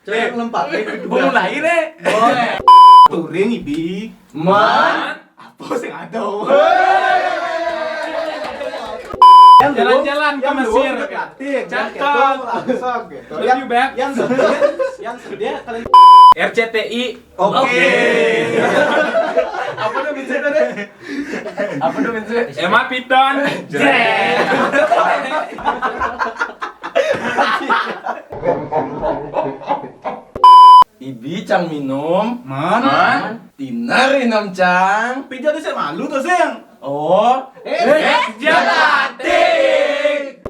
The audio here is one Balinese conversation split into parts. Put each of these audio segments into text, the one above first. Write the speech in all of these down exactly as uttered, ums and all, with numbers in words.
Cara lempar. Mulai deh. Touring, Ibi. Man. Apa sing ada? Jalan-jalan ke Mesir. Cakep. Langsung gitu. Love you, Beb. Yang sedih, yang sedih kalian. R C T I. Oke. Apa tuh, Vincent, tadi? Apa tuh, Vincent? Emma Piton. Jreng. Ibi cang minum. Man. Tina rinum cang. Pija tuh sih malu tuh sih. Oh. Eh, jalatik.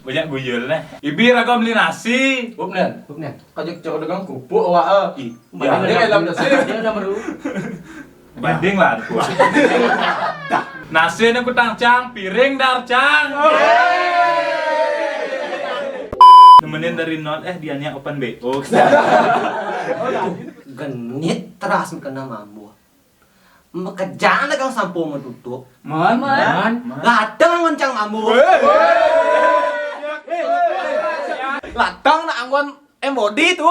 Banyak guyul nih. Ibi raga beli nasi. Bubnen. Bubnen. Kajak cok dagang kupuk awak. Ih, banding dalam nasi. Dia udah meru. Banding lah aku. Nasi ini kutang cang, piring dar cang. Nemenin dari nol, eh, dianya open B O. Genit teras kena mambu. Mekejang dagang sampo menutup. Man. Man. Latang ngoncang mambu. Latang nak anggon M O D tuh.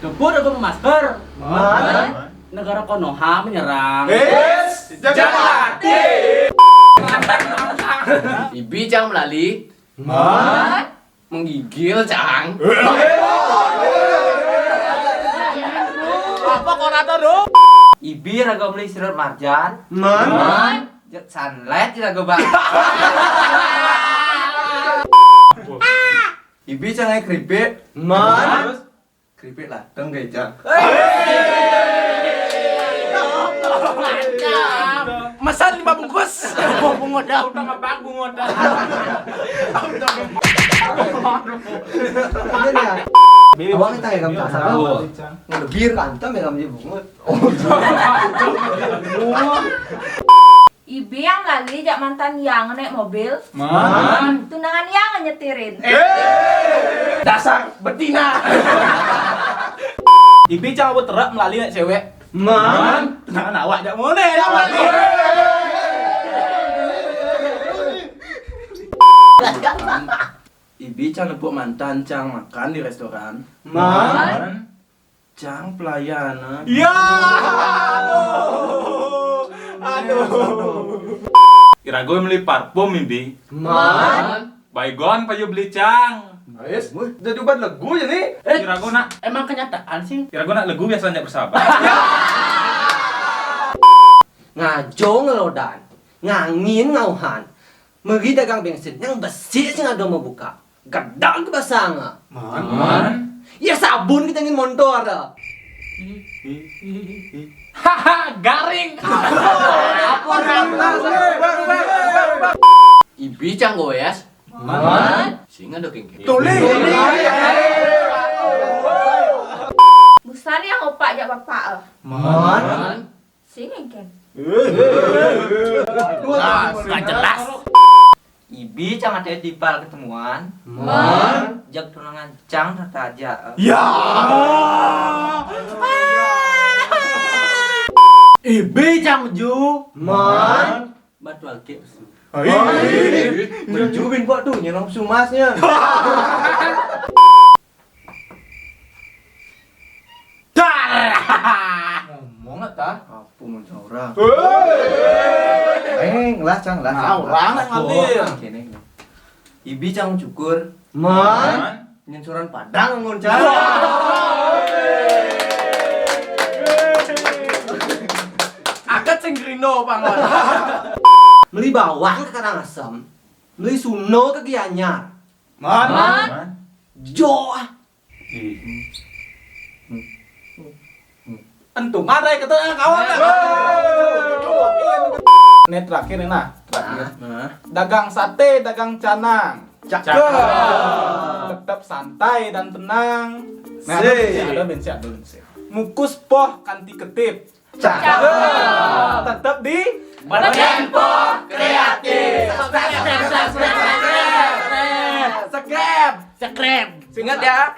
Tepur aku masker. Man. Negara Konoha menyerang. Yes. Jalan. Ibi cang melali. Man. Menggigil, Cang. Apa kau rata, Bro? Ibi raga beli sirut marjan. Man. Man. Jek sunlight raga bang. Ibi cang ai keripik. Man. Keripik lateng, guys, Cang. Mesan lima bungkus. Bungut dah. Utang apa bungut dah. Ini ya. Awak kita ya, kamu tak salah. Lebih kantem ya, kamu bungut. Ibi yang lali jak mantan yang naik mobil. Man. Tunangan yang nyetirin. Dasar betina. Ibi cang awet terak melali naik cewek. Man. Tunangan awak jak mone. Ibi cang nepuk mantan cang makan di restoran. Man. Cang pelayanan. Ya. Aduh. Aduh. Irago beli parfum, Ibi. Man. Baygon payu beli cang. Wis, jadi ubat legu ya nih. Eh, irago nak. Emang kenyataan sih. Irago nak legu biasanya bersahabat. Ngajo ngelodan, ngangin ngauhan. Meri dagang bensin yang besi sing ada mau buka. Gedang ke basanga. Man. Ya sabun kita ingin montor dah. Haha, garing. Apa? Ibi cang goyas. Man. Singa do kengke. Tuli. Busan yang opak jak bapak eh. Man. Sing engken. Jelas, gak jelas. Ibi cang ada di pal ketemuan. Man. Jak tunangan cang serta aja. Ya. Ibi cang ju. Man. Batu akik pesu. Berjubin buat tu, nyenang pesu masnya. Dar! Ngomong tak? Apa mun orang? Eh, ngelah cang lah. Nah, orang nak ngambil. Kene. Ibi cang cukur. Man. Nyensuran padang ngon cang. Akat sing gerino pangon. Beli bawang ke Karangasem. Beli suno ke Gianyar. Man. Man. Jo. Entungan rai kata kawan. Ini terakhir nih nah, terakhir. Nah. Dagang sate, dagang canang. Cakep. Tetap santai dan tenang. Nah, ada bensin, ada bensin, ada bensin. Mukus poh kanti ketip. Cakep. Tetap di Tempo Kreatif. Subscribe, subscribe, subscribe. Subscribe. Subscribe. Ingat ya,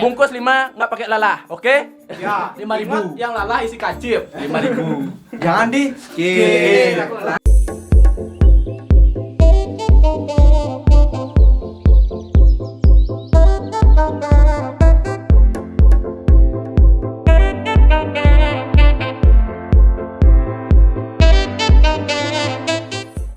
bungkus lima nggak pakai lalah, oke? Ya, lima ribu. Ingat yang lalah isi kacip. Lima ribu. Jangan di skip.